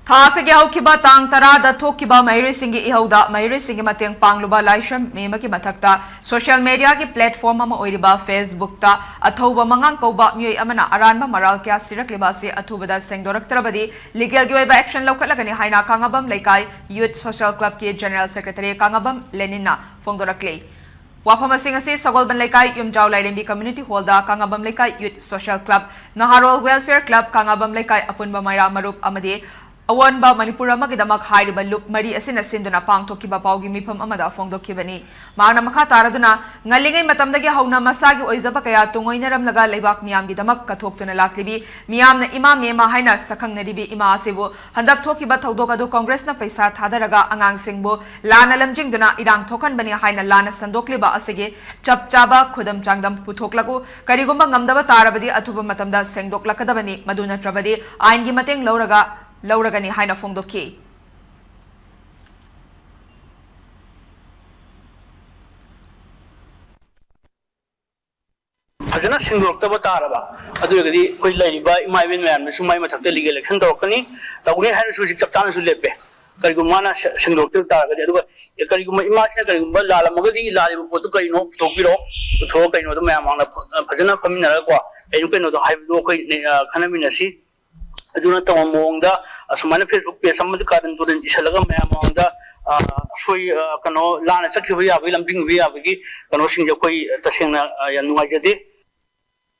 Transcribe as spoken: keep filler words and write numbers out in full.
ꯊꯥ ꯑꯁꯤꯒꯤ ꯍꯧꯈꯤꯕ ꯇꯥꯡ ꯇꯔꯥꯗ ꯊꯣꯛꯈꯤꯕ ꯃꯍꯩꯔꯣꯏꯁꯤꯡꯒꯤ ꯏꯍꯧꯗ ꯃꯍꯩꯔꯣꯏꯁꯤꯡꯒꯤ ꯃꯇꯦꯡ ꯄꯥꯡꯂꯨꯕ ꯂꯥꯏꯁ꯭ꯔꯝ ꯃꯤ ꯑꯃꯒꯤ ꯃꯊꯛꯇ social media ꯒꯤ platform ꯑꯃ ꯑꯣꯏꯔꯤꯕ Facebook ꯇ ꯑꯊꯧꯕ ꯃꯉꯥꯡ ꯀꯧꯕ ꯃꯤꯑꯣꯏ ꯑꯃꯅ ꯑꯔꯥꯟꯕ ꯃꯔꯥꯜ ꯀꯌꯥ ꯁꯤꯔꯛꯂꯤꯕ ꯑꯁꯤ ꯑꯊꯨꯕꯗ ꯁꯦꯡꯗꯣꯔꯛꯇ꯭ꯔꯕꯗꯤ legal ꯒꯤ ꯑꯣꯏꯕ action ꯂꯧꯈꯠꯂꯒꯅꯤ ꯍꯥꯏꯅ ꯀꯥꯉꯕꯝ ꯂꯩꯀꯥꯏ Youth Social Club ꯀꯤ General Secretary ꯀꯥꯉꯕꯝ ꯂꯦꯅꯤꯟꯅ ꯐꯣꯡꯗꯣꯔꯛꯂꯤ꯫ ꯋꯥꯐꯝꯁꯤꯡ ꯑꯁꯤ ꯁꯒꯣꯜꯕꯟ ꯂꯩꯀꯥꯏ ꯌꯨꯝꯖꯥꯎ ꯂꯥꯏꯔꯦꯝꯕꯤ Community Hall ꯗ ꯀꯥꯉꯕꯝ ꯂꯩꯀꯥꯏ Youth Social Club, ꯅꯍꯥꯔꯣꯜ Welfare Club, ꯀꯥꯉꯕꯝ ꯂꯩꯀꯥꯏ ꯑꯄꯨꯟꯕ ꯃꯩꯔꯥ ꯃꯔꯨꯞ ꯑꯃꯗꯤ ꯑꯑꯣꯟꯕ ꯃꯅꯤꯄꯨꯔ ꯑꯃꯒꯤꯗꯃꯛ ꯍꯥꯏꯔꯤꯕ ꯂꯨꯞ ꯃꯔꯤ ꯑꯁꯤꯅ ꯁꯤꯟꯗꯨꯅ ꯄꯥꯡꯊꯣꯛꯈꯤꯕ ꯄꯥꯎꯒꯤ ꯃꯤꯐꯝ ꯑꯃꯗ ꯐꯣꯡꯗꯣꯛꯈꯤꯕꯅꯤ꯫ ꯃꯍꯥꯛꯅ ꯃꯈꯥ ꯇꯥꯔꯗꯨꯅ, ꯉꯜꯂꯤꯉꯩ ꯃꯇꯝꯗꯒꯤ ꯍꯧꯅ ꯃꯁꯥꯒꯤ ꯑꯣꯏꯖꯕ ꯀꯌꯥ ꯇꯨꯡꯑꯣꯏꯅꯔꯝꯂꯒ ꯂꯩꯕꯥꯛ ꯃꯤꯌꯥꯝꯒꯤꯗꯃꯛ ꯀꯠꯊꯣꯛꯇꯨꯅ ꯂꯥꯛꯂꯤꯕꯤ, ꯃꯤꯌꯥꯝꯅ ꯏꯃꯥ ꯃꯦꯃꯥ ꯍꯥꯏꯅ ꯁꯛꯈꯪꯅꯔꯤꯕꯤ ꯏꯃꯥ ꯑꯁꯤꯕꯨ ꯍꯟꯗꯛ ꯊꯣꯛꯈꯤꯕ ꯊꯧꯗꯣꯛ ꯑꯗꯨ ꯀꯣꯡꯒ꯭ꯔꯦꯁꯅ ꯄꯩꯁꯥ ꯊꯥꯗꯔꯒ ꯑꯉꯥꯡꯁꯤꯡꯕꯨ ꯂꯥꯟꯅ ꯂꯝꯖꯤꯡꯗꯨꯅ ꯏꯔꯥꯡ ꯊꯣꯛꯍꯟꯕꯅꯤ ꯍꯥꯏꯅ ꯂꯥꯟꯅ ꯁꯟꯗꯣꯛꯂꯤꯕ ꯑꯁꯤꯒꯤ ꯆꯞ ꯆꯥꯕ ꯈꯨꯗꯝ ꯆꯥꯡꯗꯝ ꯄꯨꯊꯣꯛꯂꯛꯎ꯫ ꯀꯔꯤꯒꯨꯝꯕ ꯉꯝꯗꯕ ꯇꯥꯔꯕꯗꯤ ꯑꯊꯨꯕ ꯃꯇꯝꯗ ꯁꯦꯡꯗꯣꯛꯂꯛꯀꯗꯕꯅꯤ꯫ ꯃꯗꯨ ꯅꯠꯇ꯭ꯔꯕꯗꯤ ꯑꯥꯏꯟꯒꯤ ꯃꯇꯦꯡ ꯂꯧꯔꯒ, ꯂꯧꯔꯒꯅꯤ ꯍꯥꯏꯅ ꯐꯣꯡꯗꯣꯛꯈꯤ꯫ ꯐꯖꯅ ꯁꯦꯡꯗꯣꯔꯛꯇꯕ ꯇꯥꯔꯕ, ꯑꯗꯨ ꯑꯣꯏꯔꯒꯗꯤ ꯑꯩꯈꯣꯏ ꯂꯩꯔꯤꯕ ꯏꯃꯥ ꯏꯕꯦꯟ ꯃꯌꯥꯝꯅꯁꯨ ꯃꯥꯏ ꯃꯊꯛꯇ legal action ꯇꯧꯔꯛꯀꯅꯤ꯫ ꯇꯧꯅꯤ ꯍꯥꯏꯅꯁꯨ ꯍꯧꯖꯤꯛ ꯆꯞ ꯆꯥꯅꯁꯨ ꯂꯦꯞꯄꯦ꯫ ꯀꯔꯤꯒꯨꯝꯕ ꯃꯥꯅ ꯁꯦ-, ꯁꯦꯡꯗꯣꯔꯛꯇꯕ ꯇꯥꯔꯒꯗꯤ, ꯑꯗꯨꯒ ꯀꯔꯤꯒꯨꯝꯕ ꯏꯃꯥꯁꯤꯅ ꯀꯔꯤꯒꯨꯝꯕ ꯂꯥꯜꯂꯝꯃꯒꯗꯤ, ꯂꯥꯜꯂꯤꯕ ꯄꯣꯠꯇꯨ ꯀꯔꯤꯅꯣ ꯄꯨꯊꯣꯛꯄꯤꯔꯣ, ꯄꯨꯊꯣꯛꯑꯒ ꯀꯩꯅꯣꯗꯣ ꯃꯌꯥꯝ ꯃꯥꯡꯗ ꯐ-, ꯐꯖꯅ ꯐꯝꯃꯤꯟꯅꯔꯒꯀꯣ, ꯀꯩꯅꯣ ꯀꯩꯅꯣꯗꯣ ꯍꯥꯏꯕꯗꯨ ꯑꯩꯈꯣꯏ, ꯑ, ꯈꯟꯅꯃꯤꯟꯅꯁꯤ꯫ ꯑꯗꯨ ꯅꯠꯇꯕ ꯃꯑꯣꯡꯗ ꯑꯁꯨꯃꯥꯏꯅ Facebook page ꯑꯃꯗ ꯀꯥꯔꯟ ꯇꯨꯔꯟ ꯏꯁꯜꯂꯒ ꯃꯌꯥꯝ ꯃꯃꯥꯡꯗ, ꯑ, ꯑꯁꯣꯏ-, ꯑ, ꯀꯩꯅꯣ ꯂꯥꯟꯅ ꯆꯠꯈꯤꯕ ꯌꯥꯕꯒꯤ, ꯂꯝꯖꯤꯡꯕ ꯌꯥꯕꯒꯤ ꯀꯩꯅꯣꯁꯤꯡꯁꯦ ꯑꯩꯈꯣꯏ ꯇꯁꯦꯡꯅ, ꯑ, ꯌꯥꯝ ꯅꯨꯡꯉꯥꯏꯖꯗꯦ꯫